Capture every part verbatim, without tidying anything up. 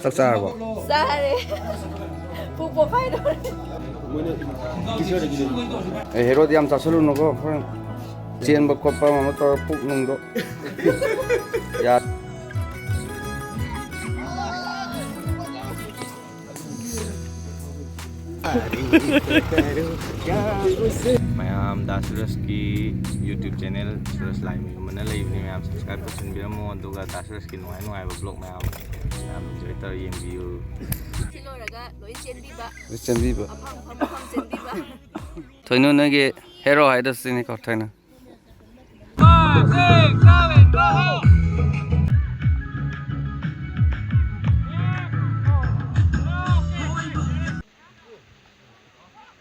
ꯆꯥꯛ ꯆꯥꯔꯕꯣ? ꯆꯥꯔꯦ꯫ ꯄꯨꯛ ꯄꯣꯛꯈꯥꯏꯗꯧꯔꯦ꯫ ꯑꯦ, ꯍꯦꯔꯣꯗꯤ ꯌꯥꯝ ꯆꯥꯁꯜꯂꯨꯅꯨꯀꯣ, ꯍꯣꯔꯦꯟ ꯆꯦꯟꯕ ꯈꯣꯠꯄ ꯑꯃ ꯇꯧꯔ ꯄꯨꯛ ꯅꯨꯡꯗꯣ꯫ ꯌꯥ-, ꯃꯌꯥꯝ ꯗꯥ ꯁꯨꯔꯖꯀꯤ YouTube channel ꯁꯨꯔꯖ ꯂꯥꯏꯃꯌꯨꯝ ꯑꯅ ꯂꯩꯕꯅꯤ, ꯃꯌꯥꯝ subscribe ꯇꯧꯁꯤꯟꯕꯤꯔꯝꯃꯣ, ꯑꯗꯨꯒ ꯗꯥ ꯁꯨꯔꯖꯀꯤ ꯅꯨꯡꯉꯥꯏ ꯅꯨꯡꯉꯥꯏꯕ vlog ꯃꯌꯥꯝ, ꯃꯌꯥꯝ enjoy ꯇꯧꯔ ꯌꯦꯡꯕꯤꯌꯨ꯫ ꯁꯤ ꯂꯣꯏꯔꯒ ꯂꯣꯏ ꯆꯦꯟꯕꯤꯕ꯫ ꯂꯣꯏ ꯆꯦꯟꯕꯤꯕ꯫ ꯑꯐꯪ ꯑꯐꯪ ꯃꯐꯝ ꯆꯦꯟꯕꯤꯕ꯫ ꯊꯣꯏꯅꯨ, ꯅꯣꯏꯒꯤ hero ꯍꯥꯏꯗꯣ ꯁꯤꯅꯤꯀꯣ, ꯊꯣꯏꯅꯨ꯫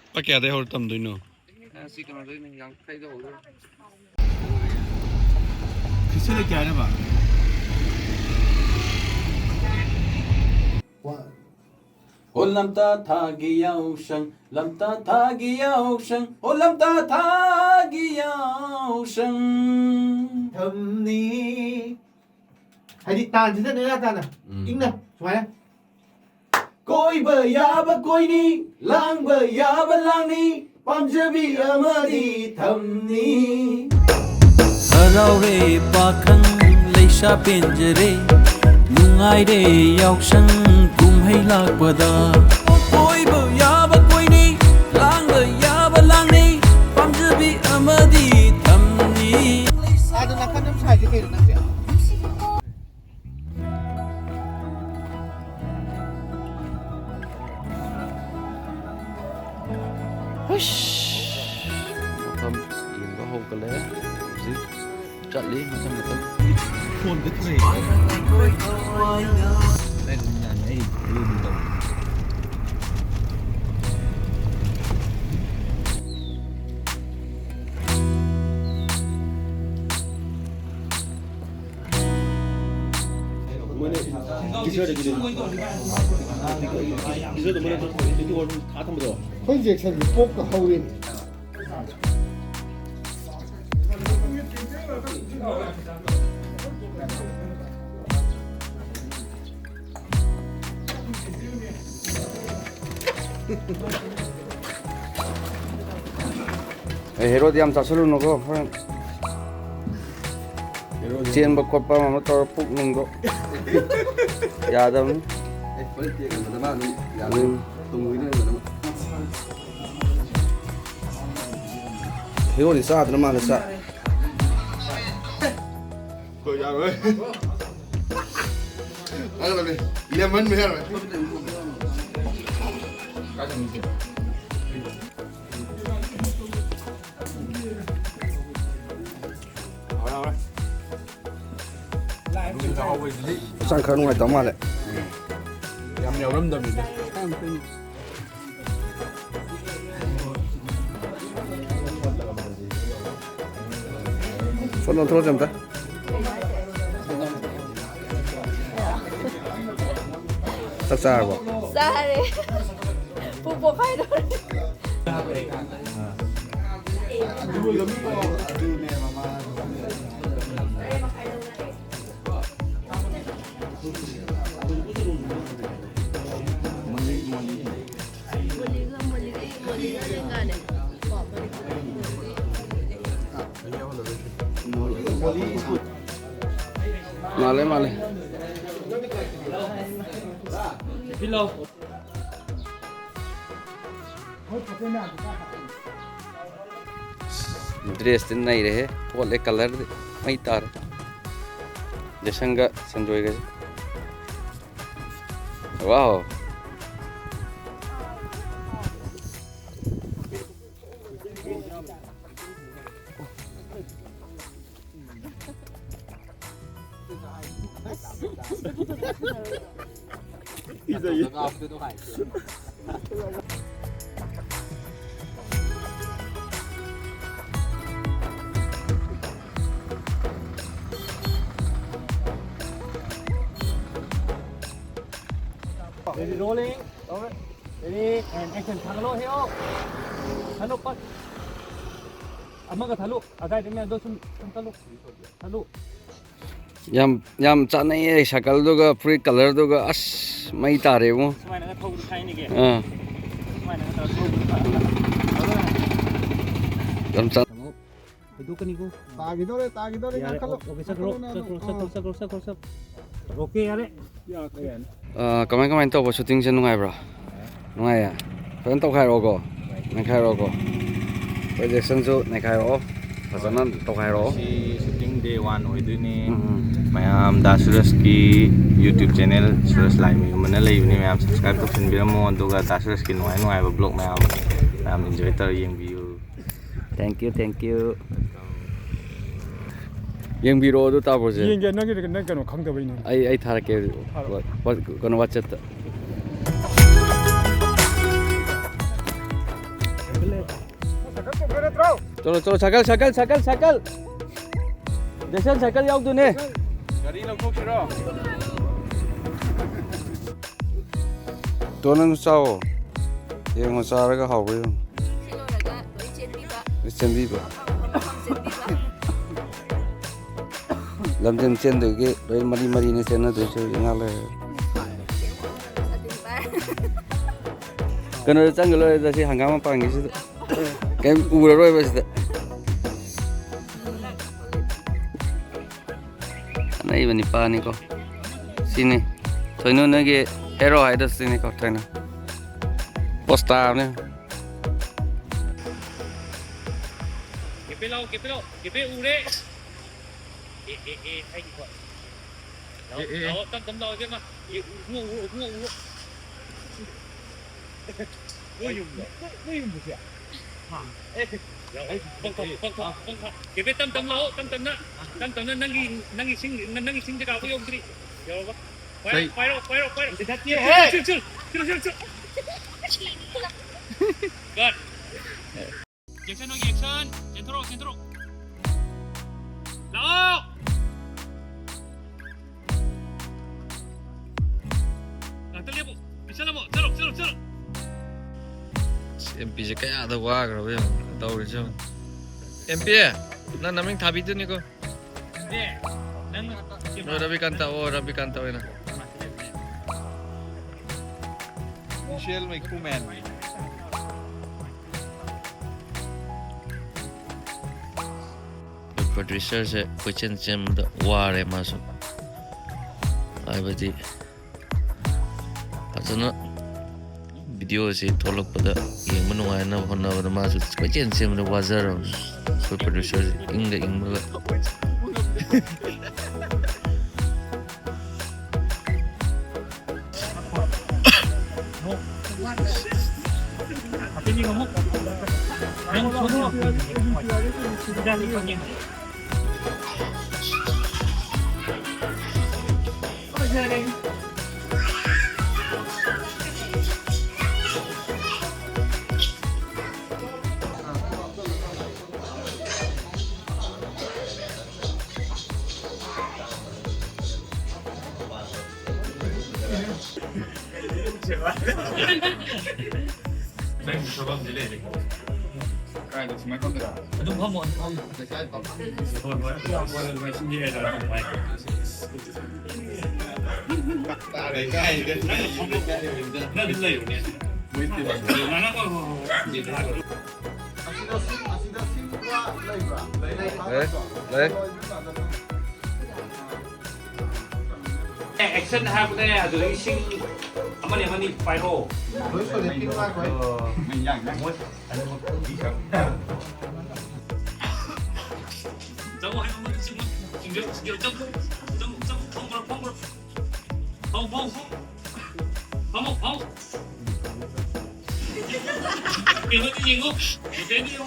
ꯂꯨꯄꯥ ꯀꯌꯥꯗꯩ ꯍꯧꯔ ꯇꯝꯗꯣꯏꯅꯣ? ꯁꯤ ꯀꯩꯅꯣꯗꯩꯅꯦ, ꯌꯥꯡꯈꯩꯗ ꯍꯧꯗꯣꯏꯅꯦ꯫ ꯈ꯭ꯔꯤꯁꯇ ꯂꯩꯇꯦ ꯍꯥꯏꯔꯕ? ꯍꯣ ꯂꯝꯇꯥ ꯊꯥꯒꯤ ꯌꯥꯎꯁꯪ, ꯂꯝꯇꯥ ꯊꯥꯒꯤ ꯌꯥꯎꯁꯪ, ꯍꯣ ꯂꯝꯇꯥ ꯊꯥꯒꯤ ꯌꯥꯎꯁꯪ꯫ ꯊꯝꯅꯤ꯫ ꯍꯥꯏꯗꯤ ꯇꯥꯟꯁꯤꯗ ꯅꯦꯅꯥ ꯇꯥꯅ ꯎꯝ꯫ ꯏꯪꯅ ꯁꯨꯃꯥꯏꯅ꯫ ꯀꯣꯏꯕ ꯌꯥꯕ ꯀꯣꯏꯅꯤ, ꯂꯥꯡꯕ ꯌꯥꯕ ꯂꯥꯡꯅꯤ, ꯄꯥꯝꯖꯕꯤ ꯑꯃꯗꯤ ꯊꯝꯅꯤ꯫ ꯍꯔꯥꯎꯔꯦ ꯄꯥꯈꯪ ꯂꯩꯁꯥ ꯄꯦꯟꯖꯔꯦ, ꯅꯨꯡꯉꯥꯏꯔꯦ ꯌꯥꯎꯁꯪ ꯀꯨꯝꯍꯩ ꯂꯥꯛꯄꯗ꯫ ꯀꯣꯏꯕ ꯌꯥꯕ ꯀꯣꯏꯅꯤ, ꯂꯥꯡꯕ ꯌꯥꯕ ꯂꯥꯡꯅꯤ, ꯄꯥꯝꯖꯕꯤ ꯑꯃꯗꯤ ꯊꯝꯅꯤ꯫ ꯑꯗꯨ ꯅꯥꯀꯟ ꯑꯃ ꯁꯥꯏꯁꯦ ꯀꯩꯅꯣ ꯅꯪꯁꯦ? ꯍꯨꯏꯁ! ꯃꯐꯝ ꯌꯦꯡꯕ ꯍꯧꯒꯠꯂꯦ꯫ ꯍꯧꯖꯤꯛ ꯆꯠꯂꯤ ꯃꯊꯪ ꯃꯊꯪ꯫ ꯐꯣꯟꯗ ꯊꯤꯔꯛꯏ꯫ ꯑꯩ ꯑꯗꯨꯝ ꯌꯥꯅꯤ, ꯑꯩ ꯑꯗꯨꯝ ꯇꯧ꯫ ꯃꯣꯏꯅ teaserꯗꯒꯤꯗꯤ, teaserꯗ ꯃꯣꯏꯅ twenty one ꯊꯥ ꯊꯝꯕꯗꯣ꯫ ꯑꯩꯈꯣꯏ injectionꯗꯤ ꯄꯣꯛꯀ ꯍꯧꯔꯤꯅꯤ꯫ ꯑꯦ, ꯍꯦꯔꯣꯗꯤ ꯌꯥꯝ ꯆꯥꯁꯤꯜꯂꯨꯅꯨꯀꯣ, ꯍꯣꯔꯦꯟ ꯍꯦꯔꯣꯗꯤ ꯆꯦꯟꯕ ꯈꯣꯠꯄ ꯑꯃ ꯑꯃ ꯇꯧꯔ ꯄꯨꯛ ꯅꯨꯡꯗꯣ ꯌꯥꯗꯕꯅꯤ꯫ ꯑꯦ, ꯐꯨꯔꯤꯠ ꯇꯦꯛ ꯑꯃꯗ ꯃꯥ ꯑꯗꯨꯝ ꯌꯥꯗꯣꯏꯅꯤ꯫ ꯎꯝ꯫ ꯇꯨꯡꯒꯤꯗꯣꯏꯅꯤ ꯑꯗꯨꯝ꯫ ꯍꯦꯔꯣꯗꯤ ꯆꯥꯗ꯭ꯔ ꯃꯥꯜꯂꯦ ꯆꯥꯛ꯫ ꯍꯣꯏ, ꯌꯥꯔꯣꯏ꯫ ꯂꯦꯃꯟ ꯌꯥꯔꯣꯏ꯫ ꯍꯥꯎꯔꯦ, ꯍꯥꯎꯔꯦ꯫ ꯍꯛꯆꯥꯡ ꯈꯔ ꯅꯨꯡꯉꯥꯏꯇꯕ ꯃꯥꯜꯂꯦ꯫ ꯌꯥꯝ ꯌꯥꯎꯔꯝꯗꯕꯅꯤꯗ꯫ ꯐꯣꯟ ꯂꯧꯊꯣꯛꯑꯁꯦ ꯑꯝꯇ꯫ ꯆꯥꯛ ꯆꯥꯔꯕꯣ? ꯆꯥꯔꯦ꯫ ꯄꯨꯛ ꯄꯣꯛꯈꯥꯏꯗꯧꯔꯦ꯫ ꯃꯣꯂꯤꯒ, ꯃꯣꯂꯤꯒ, ꯃꯣꯂꯤꯒ ꯂꯦꯡꯒꯥꯅꯦ꯫ ꯃꯥꯜꯂꯦ, ꯃꯥꯜꯂꯦ꯫ ꯄꯤꯂꯣ꯫ ꯗ꯭ꯔꯦꯁꯇꯤ ꯅꯩꯔꯦꯍꯦ, ꯑꯣꯜꯂꯦ, ꯀꯂꯔꯗꯤ ꯃꯩ ꯇꯥꯔꯦ꯫ ꯖꯦꯁꯟꯒ ꯁꯟꯖꯣꯏꯒꯁꯦ꯫ ꯋꯥꯎ꯫ Ready, rolling. Ready, and action. ꯊꯥꯒꯠꯂꯣ, ꯍꯦꯛꯑꯣ꯫ ꯊꯥꯒꯠꯂꯣ, ꯄꯠ꯫ ꯑꯃꯒ ꯊꯥꯒꯠꯂꯣ꯫ ꯑꯗꯥꯏꯗ ꯃꯌꯥꯝꯗꯣ ꯁꯨꯝ, ꯁꯨꯝ ꯊꯥꯒꯠꯂꯣ꯫ ꯊꯥꯒꯠꯂꯣ꯫ ꯌꯥꯝ, ꯌꯥꯝ ꯆꯥꯅꯩꯌꯦ, ꯁꯥꯏꯀꯜꯗꯨꯒ ꯐꯨꯔꯤꯠ ꯀꯂꯔꯗꯨꯒ꯫ ꯑꯁ, ꯃꯩ ꯇꯥꯔꯦ ꯏꯕꯨꯡꯉꯣ꯫ ꯁꯨꯃꯥꯏꯅꯒ ꯊꯧꯕꯗꯤ ꯊꯥꯏꯅꯒꯤ꯫ ꯑꯥ꯫ ꯌꯥꯝ ꯆꯥ- ꯍꯩꯗꯣꯛꯀꯅꯤꯀꯣ꯫ ꯇꯥꯈꯤꯗꯧꯔꯦ, ꯇꯥꯈꯤꯗꯧꯔꯦ, ꯌꯥꯔꯦ, ꯉꯥꯈꯠꯂꯣ꯫ ꯑꯣꯀꯦ, ꯆꯠꯈ꯭ꯔꯣ, ꯉꯥꯈꯠꯂꯣ, ꯆꯠꯈ꯭ꯔꯣ, ꯉꯥꯈꯠꯂꯣ꯫ ꯆꯠꯈ꯭ꯔꯣ, ꯆꯠꯈ꯭ꯔꯣ, ꯆꯠꯈ꯭ꯔꯣ, ꯆꯠꯈ꯭ꯔꯣ꯫ ꯑꯣꯀꯦ, ꯌꯥꯔꯦ꯫ ꯑꯥ, ꯀꯃꯥꯏ, ꯀꯃꯥꯏꯅ ꯇꯧꯕ ꯁꯨꯇꯤꯡꯁꯦ? ꯅꯨꯡꯉꯥꯏꯕ꯭ꯔꯥ? ꯅꯨꯡꯉꯥꯏꯌꯦ꯫ ꯐꯖꯅ ꯇꯧꯈꯥꯏꯔꯛꯑꯣꯀꯣ, ꯅꯩꯈꯥꯏꯔꯛꯑꯣꯀꯣ꯫ ꯄ꯭ꯔꯣꯖꯦꯛꯁꯟꯁꯨ ꯅꯩꯈꯥꯏꯔꯛꯑꯣ, ꯐꯖꯅ ꯇꯧꯈꯥꯏꯔꯛꯑꯣ꯫ ꯁꯤ ꯁꯨꯇꯤꯡ ꯗꯦ ꯋꯥꯟ ꯑꯣꯏꯗꯣꯏꯅꯦ꯫ ꯎꯝ, ꯎꯝ꯫ ꯃꯌꯥꯝ ꯗꯥ ꯁꯨꯔꯖꯀꯤ YouTube ꯆꯦꯅꯦꯜ ꯁꯨꯔꯖ ꯂꯥꯏꯃꯌꯨꯝ ꯑꯅ ꯂꯩꯕꯅꯦ, ꯃꯌꯥꯝ ꯁꯕꯁꯀ꯭ꯔꯥꯏꯕ ꯇꯧꯁꯤꯟꯕꯤꯔꯝꯃꯣ, ꯑꯗꯨꯒ ꯗꯥ ꯁꯨꯔꯖꯀꯤ ꯅꯨꯡꯉꯥꯏ ꯅꯨꯡꯉꯥꯏꯕ ꯕ꯭ꯂꯣꯒ ꯃꯌꯥꯝ, ꯃꯌꯥꯝ ꯏꯟꯖꯣꯏ ꯇꯧꯔ ꯌꯦꯡꯕꯤꯌꯨ꯫ Thank you, thank you. ꯌꯦꯡꯕꯤꯔꯛꯑꯣ ꯑꯗꯨ ꯇꯥꯕ꯭ꯔꯣꯁꯦ꯫ ꯌꯦꯡꯒꯦ, ꯅꯪꯒꯤ, ꯅꯪ ꯀꯩꯅꯣ ꯈꯪꯗꯕꯩꯅꯦ꯫ ꯑꯩ, ꯑꯩ ꯊꯥꯔꯛꯀꯦ꯫ ꯊꯥꯔꯛꯑꯣ꯫ ꯋꯥ-, ꯋꯥ-, ꯀꯩꯅꯣ, WhatsApp-ꯇ꯫ ꯆꯠꯂꯣ, ꯆꯠꯂꯣ, cycle, cycle, cycle, cycle. Jason, cycle ꯌꯥꯎꯗꯨꯅꯦ꯫ ꯒꯥꯔꯤ ꯂꯧꯊꯣꯛꯁꯤꯔꯣ? ꯇꯣ, ꯅꯪꯁꯨ ꯆꯥꯎꯋꯣ꯫ ꯌꯦꯡꯉꯣ, ꯆꯥꯔꯒ ꯍꯥꯎꯕ꯭ꯔꯥ ꯌꯦꯡꯉꯣ꯫ ꯁꯤ ꯂꯣꯏꯔꯒ ꯂꯣꯏ ꯆꯦꯟꯕꯤꯕ꯫ ꯂꯣꯏ ꯆꯦꯟꯕꯤꯕ꯫ ꯃꯐꯝ ꯃꯐꯝ ꯆꯦꯟꯕꯤꯕ꯫ ꯂꯝꯖꯦꯟ ꯆꯦꯟꯗꯣꯏꯒꯤ ꯂꯣꯏ ꯃꯔꯤ ꯃꯔꯤꯅꯦ ꯆꯦꯟꯅꯗꯣꯏꯁꯦ ꯍꯧꯖꯤꯛ ꯉꯥꯏꯍꯥꯛ ꯂꯩꯔꯒ꯫ ꯁꯥꯇꯤꯟ ꯄꯥꯏ꯫ ꯀꯩꯅꯣꯗ ꯆꯪꯒ ꯂꯣꯏꯔꯦꯗ, ꯁꯤ ꯍꯪꯒꯥꯝ ꯃꯄꯥꯟꯒꯤꯁꯤꯗ꯫ ꯀꯩꯝ ꯎꯔꯔꯣꯏꯕ ꯁꯤꯗ꯫ ꯑꯅꯩꯕ ꯅꯤꯄꯥꯅꯤꯀꯣ꯫ ꯁꯤꯅꯤ꯫ ꯊꯣꯏꯅꯨ ꯅꯣꯏꯒꯤ ꯍꯦꯔꯣ ꯍꯥꯏꯗꯣ ꯁꯤꯅꯤꯀꯣ, ꯊꯣꯏꯅꯨ꯫ ꯄꯣꯁ ꯇꯥꯕꯅꯦ꯫ ꯀꯦꯄꯦ ꯂꯥꯎ, ꯀꯦꯄꯦ ꯂꯥꯎ, ꯀꯦꯄꯦ ꯎꯔꯦ꯫ ꯑꯦ, ꯑꯦ, ꯑꯦ, ꯑꯩꯒꯤ ꯈꯣꯠ꯫ ꯂꯥꯎ, ꯑꯦ, ꯑꯦ꯫ ꯂꯥꯎ, ꯇꯞ ꯇꯞ ꯂꯥꯎ, ꯏꯕꯦꯝꯃ꯫ ꯑꯦ, ꯎ-, ꯎ-, ꯎ-, ꯎ-, ꯎ-꯫ ꯅꯣꯏ ꯌꯨꯝꯗꯣ? ꯅꯣꯏ, ꯅꯣꯏ ꯌꯨꯝꯗꯣ ꯁꯤꯗ? ꯍꯥ? ꯑꯦ꯫ ꯂꯥꯎ, ꯑꯩ ꯄꯪꯊꯧ, ꯄꯪꯊꯧ, ꯄꯪꯊꯧ꯫ ꯀꯦꯄꯦ, ꯇꯞ ꯇꯞ ꯂꯥꯛꯑꯣ, ꯇꯞ ꯇꯞꯅ꯫ ꯇꯞ ꯇꯞꯅ ꯅꯪꯒꯤ, ꯅꯪꯒꯤ ꯁꯤꯡ-, ꯅꯪꯒꯤ ꯁꯤꯡ ꯖꯒꯥ ꯐꯥꯎ ꯌꯧꯗ꯭ꯔꯤ꯫ ꯌꯧꯔꯕ? ꯄꯥꯏꯔꯣ, ꯀꯩ? ꯄꯥꯏꯔꯣ, ꯄꯥꯏꯔꯣ, ꯄꯥꯏꯔꯣ꯫ ꯁꯤ ꯅꯠꯇꯦ, ꯆꯤꯜꯂꯨ, ꯍꯦ! ꯆꯤꯜꯂꯨ, ꯆꯤꯜꯂꯨ, ꯆꯤꯜꯂꯨ, ꯆꯤꯜꯂꯨ, ꯆꯤꯜꯂꯨ꯫ ꯀꯠ꯫ ꯑꯦꯛꯁꯟ ꯍꯣꯏꯒꯤ ꯑꯦꯛꯁꯟ꯫ ꯆꯦꯟꯊꯣꯔꯛꯑꯣ, ꯆꯦꯟꯊꯣꯔꯛꯑꯣ꯫ ꯂꯥꯛꯑꯣ! ꯉꯥꯛꯇ ꯂꯦꯞꯄꯨ꯫ ꯄꯤꯁꯜꯂꯝꯃꯣ꯫ ꯆꯠꯂꯣ, ꯆꯠꯂꯣ, ꯆꯠꯂꯣ꯫ ꯑꯁ, ꯑꯦꯝ ꯄꯤꯁꯦ ꯀꯌꯥꯗ ꯋꯥꯈ꯭ꯔꯕ ꯌꯦꯡꯉꯣ, ꯇꯧꯔꯤꯁꯦ ꯌꯦꯡꯉꯣ꯫ ꯑꯦꯝ ꯄꯤ, ꯅꯪ ꯅꯃꯤꯡ ꯊꯥꯕꯤꯗꯣꯏꯅꯤꯀꯣ꯫ ꯑꯦ, ꯅꯪ ꯅꯣꯏ ꯔꯕꯤꯀꯥꯟꯇ, ꯑꯣ, ꯔꯕꯤꯀꯥꯟꯇ ꯑꯣꯏꯅ꯫ ꯃꯤꯁꯦꯜ ꯃꯩꯈꯨ ꯃꯦꯟ꯫ ꯄ꯭ꯔꯣꯗ꯭ꯌꯨꯁꯔꯁꯦ ꯀꯣꯏꯆꯦꯟ ꯆꯦꯟꯕꯗ ꯋꯥꯔꯦ ꯃꯥꯁꯨ, ꯍꯥꯏꯕꯗꯤ ꯐꯖꯅ ꯚꯤꯗꯤꯑꯣꯁꯤ ꯊꯣꯛꯂꯛꯄꯗ ꯌꯦꯡꯕ ꯅꯨꯡꯉꯥꯏꯅꯕ ꯍꯣꯠꯅꯕꯗ ꯃꯥꯁꯨ ꯀꯣꯏꯆꯦꯟ ꯆꯦꯟꯕꯗ ꯋꯥꯖꯔꯕꯅꯤ꯫ ꯑꯩꯈꯣꯏ ꯄ꯭ꯔꯣꯗ꯭ꯌꯨꯁꯔꯁꯦ ꯏꯪꯒ ꯏꯪꯕꯒ꯫ ꯅꯪꯒꯤ ꯊꯕꯛꯇꯤ ꯂꯩꯔꯦꯀꯣ꯫ ꯀꯥꯏꯗ ꯁꯨꯃꯥꯏꯅ ꯇꯧꯗꯣꯏꯔꯥ? ꯑꯗꯨꯝ ꯐꯝꯃꯣ, ꯑꯗꯨꯝ ꯐꯝꯃꯣ꯫ ꯍꯣꯏ, ꯍꯣꯏ꯫ ꯍꯣꯏ, ꯍꯣꯏ, ꯍꯣꯏ, ꯁꯤꯟꯕꯤꯔꯦ, ꯑꯗꯨꯝ ꯐꯝꯃꯣ꯫ ꯇꯥꯔꯦ, ꯀꯥꯏꯗ? ꯅꯪ ꯐꯝꯃꯣ꯫ ꯅꯪ ꯑꯗꯨꯝ ꯂꯩꯌꯨꯅꯦ꯫ ꯃꯣꯏ ꯇꯤꯝ꯫ ꯅꯪ, ꯍꯣꯏ, ꯍꯣꯏ, ꯍꯣꯏ꯫ ꯑꯁꯤꯗ ꯁꯤꯡ, ꯑꯁꯤꯗ ꯁꯤꯡ ꯈꯔ ꯂꯩꯕ꯭ꯔꯥ? ꯂꯩ, ꯂꯩ꯫ ꯂꯩ꯫ ꯂꯣꯏꯗ꯭ꯔꯤꯀꯥꯟꯗ ꯑꯗꯨꯝ꯫ ꯑꯦ, action ꯍꯥꯏꯕꯅꯦ, ꯑꯗꯨꯗꯒꯤ ꯁꯤꯡ ꯑꯃꯅꯤ ꯑꯃꯅꯤ ꯄꯥꯏꯔꯣ꯫ ꯂꯣꯏ ꯁꯨꯔꯦ, ꯄꯤꯔꯣ ꯂꯥꯛꯈ꯭ꯔꯣ꯫ ꯃꯣꯏ ꯌꯥꯝ ꯌꯥꯝ ꯃꯣꯏ꯫ ꯆꯪꯉꯣ, ꯍꯥꯏꯕ ꯃꯣꯏ ꯁꯤꯡ ꯃꯣꯏ꯫ ꯁꯤꯡꯖꯤꯜꯂꯨ, ꯁꯤꯡꯖꯤꯜꯂꯨ, ꯆꯪꯉꯣ꯫ ꯆꯪꯉꯣ, ꯆꯪꯉꯣ, ꯐꯝꯈ꯭ꯔꯣ, ꯐꯝꯈ꯭ꯔꯣ꯫ ꯐꯝ, ꯐꯝ, ꯐꯝ꯫ ꯐꯝꯃꯣ, ꯐꯝꯃꯣ꯫ ꯌꯦꯡꯉꯣ, ꯌꯦꯡꯉꯣ꯫ ꯌꯦꯡꯉꯣ꯫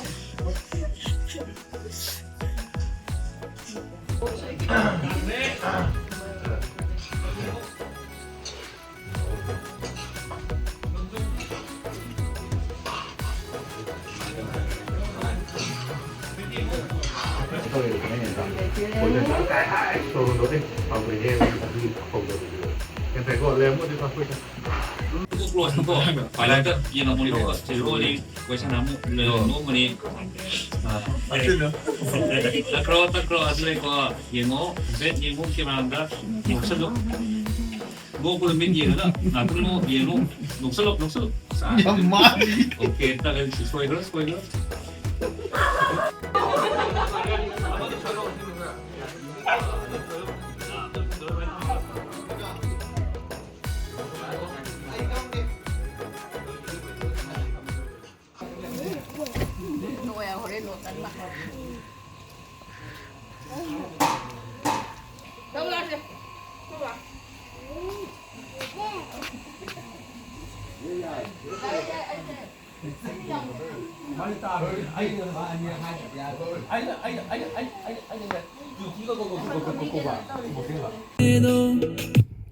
ꯀ꯭ꯂꯣꯁꯇꯀꯣ, ꯄꯥꯏꯂꯣꯠꯇ ꯌꯦꯡꯉꯝꯃꯣ, ꯅꯤꯀꯣ, ꯁꯦ ꯔꯣꯜꯂꯤ, ꯀꯣꯏꯁꯟ ꯑꯃꯨꯛ ꯂꯣꯏꯔꯝꯃꯅꯤ꯫ ꯑꯥ, ꯇꯛꯈ꯭ꯔꯣ, ꯇꯛꯈ꯭ꯔꯣ, ꯑꯗꯨ ꯂꯩꯀꯣ, ꯌꯦꯡꯉꯣ, ꯕꯦꯠ ꯌꯦꯡꯉꯣ, ꯀꯦꯃꯦꯔꯥꯗ ꯅꯣꯛꯁꯜꯂꯨ꯫ ꯅꯣꯛꯄꯗ ꯃꯤꯠ ꯌꯦꯡꯉꯒ ꯉꯥꯛꯇꯪ ꯅꯣꯛ, ꯌꯦꯡꯉꯣ, ꯅꯣꯛꯁꯜꯂꯣ, ꯅꯣꯛꯁꯜꯂꯣ꯫ ꯌꯥꯝ ꯃꯥꯜꯂꯤ꯫ ꯑꯣꯀꯦ, ꯇꯛꯈ꯭ꯔꯦ, ꯁꯣꯏꯈ꯭ꯔꯦ, ꯁꯣꯏꯈ꯭ꯔꯦ꯫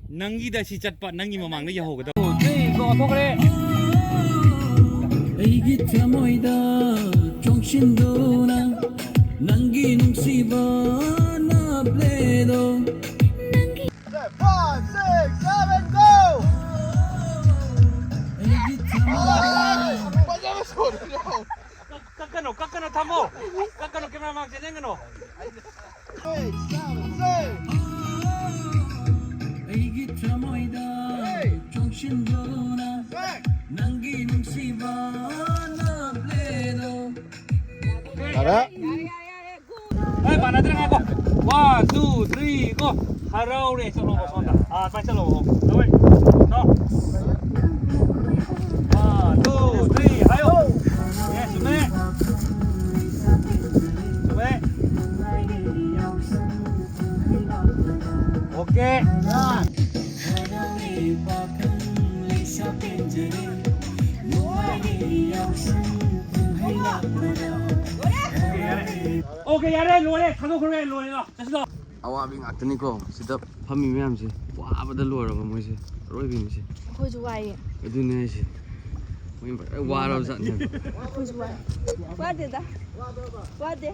ꯅꯪꯒꯤꯗ ꯁꯤ ꯆꯠꯄ, ꯅꯪꯒꯤ ꯃꯃꯥꯡꯗ ꯌꯧꯍꯧꯒꯗꯕ꯫ ꯊꯣꯛꯈ꯭ꯔꯦ꯫ ꯑꯩꯒꯤ ꯊꯃꯣꯏꯗ ꯆꯣꯡꯁꯤꯟꯗꯨꯅ ꯅꯪꯒꯤ ꯅꯨꯡꯁꯤꯕꯅ ꯄ꯭ꯂꯦꯗꯣ꯫ Five, six, seven, go! ꯑꯩꯒꯤ ꯊꯃꯣꯏꯗ ꯐꯖꯕ ꯁꯣꯔꯗꯣ꯫ ꯀꯛ-, ꯀꯛꯀꯅꯨ, ꯀꯛꯀꯅꯨ, ꯊꯝꯃꯣ꯫ ꯀꯛꯀꯅꯨ, camera ꯃꯥꯡ ꯆꯦꯟꯍꯟꯒꯅꯨ꯫ Six, seven, six. ꯑꯩꯒꯤ ꯊꯃꯣꯏꯗ ꯆꯣꯡꯁꯤꯟꯗꯨꯅ ꯅꯪꯒꯤ ꯅꯨꯡꯁꯤꯕꯅ ꯄ꯭ꯂꯦꯗꯣ꯫ ꯌꯥꯔꯦ꯫ ꯑꯦ, ꯃꯥꯟꯅꯗ꯭ꯔꯦ, ꯉꯥꯏꯈꯣ꯫ One, two, three, go. ꯍꯔꯥꯎꯔꯦ, ꯆꯠꯂꯣ, ꯁꯣꯝꯗ꯫ ꯑꯥ, ꯑꯗꯨꯃꯥꯏꯅ ꯆꯠꯂꯣ, ꯍꯣ꯫ ꯂꯧꯔꯦ꯫ ꯇꯧ꯫ One, two, three, ꯍꯥꯏꯌꯣ꯫ ꯑꯦ, ꯆꯨꯝꯃꯦ꯫ ꯆꯨꯝꯃꯦ꯫ Okay. Okay, ꯌꯥꯔꯦ, ꯂꯣꯏꯔꯦ, ꯊꯥꯗꯣꯛꯈ꯭ꯔꯣ, ꯌꯥꯔꯦ, ꯂꯣꯏꯔꯦ, ꯂꯥꯛ, ꯆꯠꯁꯤꯗꯣ꯫ ꯑꯋꯥꯕꯤ ꯉꯥꯛꯇꯅꯤꯀꯣ ꯁꯤꯗ ꯐꯝꯃꯤ ꯃꯌꯥꯝꯁꯦ, ꯋꯥꯕꯗ ꯂꯣꯏꯔꯕ ꯃꯣꯏꯁꯦ, ꯑꯔꯣꯏꯕꯤꯅꯤꯁꯦ꯫ ꯑꯩꯈꯣꯏꯁꯨ ꯋꯥꯏꯌꯦ꯫ ꯑꯗꯨꯅꯦ ꯍꯥꯏꯁꯦ, ꯃꯣꯏ ꯐꯖꯅ ꯋꯥꯔꯕ ꯖꯥꯠꯅꯦꯕ꯫ ꯑꯩꯈꯣꯏꯁꯨ ꯋꯥꯏ꯫ ꯋꯥꯗꯦꯗ, ꯋꯥꯗꯦ꯫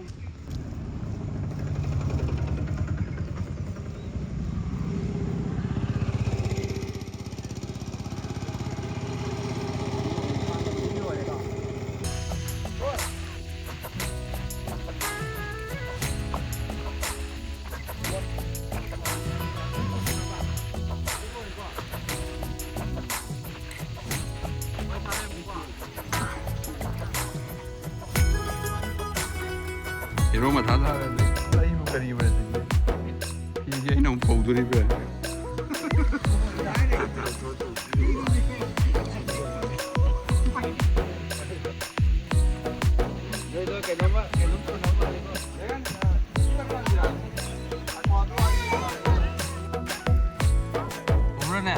ꯍꯦꯔꯣ ꯃꯊꯥ ꯁꯥꯔꯗꯤ ꯑꯩꯕꯨ ꯀꯔꯤ ꯑꯣꯏꯔꯗꯣꯏꯅꯣ? ꯁꯤꯁꯦ ꯑꯩꯅ ꯑꯃꯨꯛ ꯐꯧꯗꯣꯔꯤꯕ꯭ꯔꯥ? ꯎꯕ꯭ꯔꯥꯅꯦ?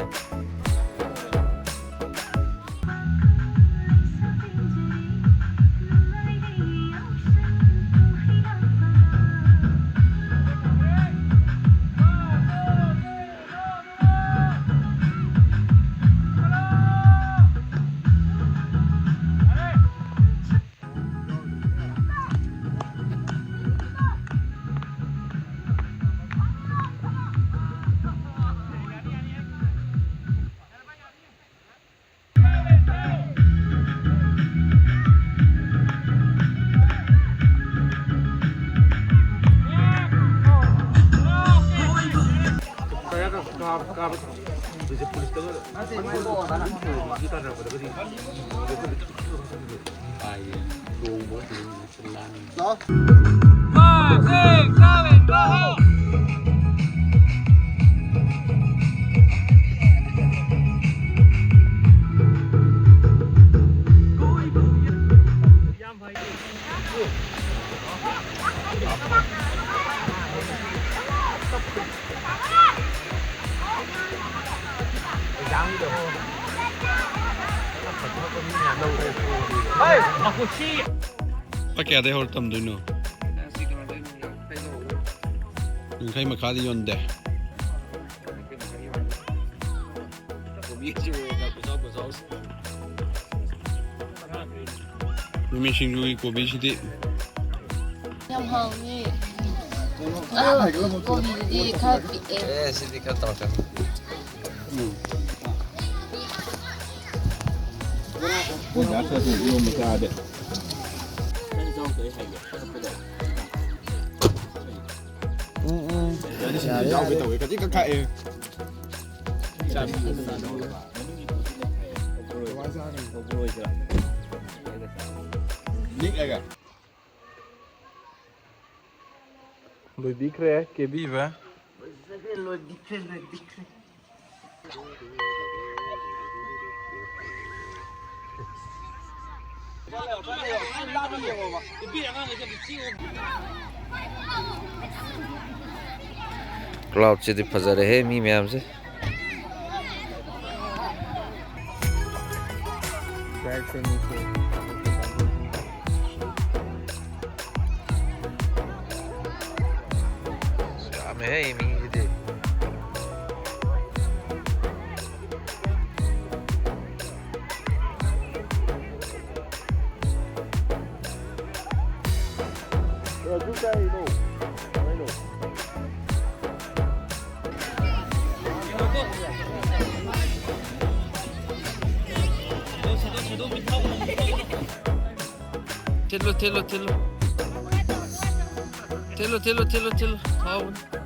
ꯂꯨꯄꯥ ꯀꯌꯥꯗꯩ ꯍꯧꯔ ꯇꯝꯗꯣꯏꯅꯣ? ꯌꯥꯡꯈꯩ ꯃꯈꯥꯗꯤ ꯌꯣꯟꯗꯦ꯫ ꯃꯤꯃꯤ ꯁꯤꯡꯖꯨꯒꯤ ꯀꯣꯕꯤꯁꯤꯗꯤ ꯌꯥꯝ ꯍꯥꯎꯅꯤ꯫ ꯑꯗꯣ ꯀꯣꯕꯤꯗꯨꯗꯤ ꯈꯔ ꯄꯤꯛꯑꯦ꯫ ꯑꯦ, ꯁꯤꯗꯤ ꯈꯔ ꯇꯧꯔꯛꯀꯅꯤ꯫ ꯎꯝ꯫ ꯏꯔꯣꯝꯕ ꯆꯥꯔꯗꯤ꯫ ꯎꯝ, ꯎꯝ꯫ ꯌꯥꯔꯦ, ꯌꯥꯔꯦ꯫ ꯇꯧꯋꯦ, ꯈꯖꯤꯛ ꯈꯛ ꯈꯥꯛꯑꯦ꯫ ꯅꯤꯛꯑꯒ꯫ ꯂꯣꯏꯕꯤꯈ꯭ꯔꯦ ꯀꯦꯕꯤꯕ꯫ ꯂꯣꯏꯕꯤꯈ꯭ꯔꯦ, ꯂꯣꯏꯕꯤꯈ꯭ꯔꯦ꯫ ꯀ꯭ꯂꯥꯎꯠꯁꯤꯗꯤ ꯐꯖꯔꯦꯍꯦ, ꯃꯤ ꯃꯌꯥꯝꯁꯦ꯫ ꯌꯥꯝꯃꯦꯍꯦ, ꯃꯤꯁꯤꯗꯤ꯫ ꯊꯤꯜꯂꯨ, ꯊꯤꯜꯂꯨ, ꯊꯤꯜꯂꯨ꯫ ꯊꯤꯜꯂꯨ, ꯊꯤꯜꯂꯨ, ꯊꯤꯜꯂꯨ, ꯊꯤꯜꯂꯨ꯫ ꯍꯥꯎꯕꯅꯤ꯫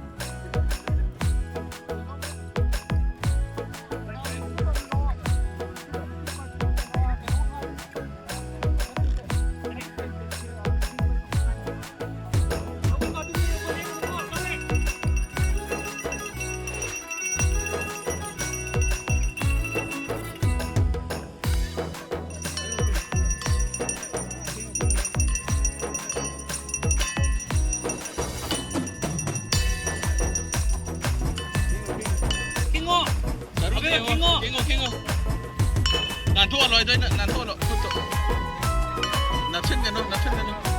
ꯅꯥꯟꯊꯣꯛꯍꯜꯂꯣ, ꯑꯗꯨ ꯑꯩꯅ ꯅꯥꯟꯊꯣꯛꯍꯜꯂꯣ ꯈꯨꯠꯇꯣ꯫ ꯅꯞꯁꯤꯟꯒꯅꯨ, ꯅꯞꯁꯤꯟꯒꯅꯨ꯫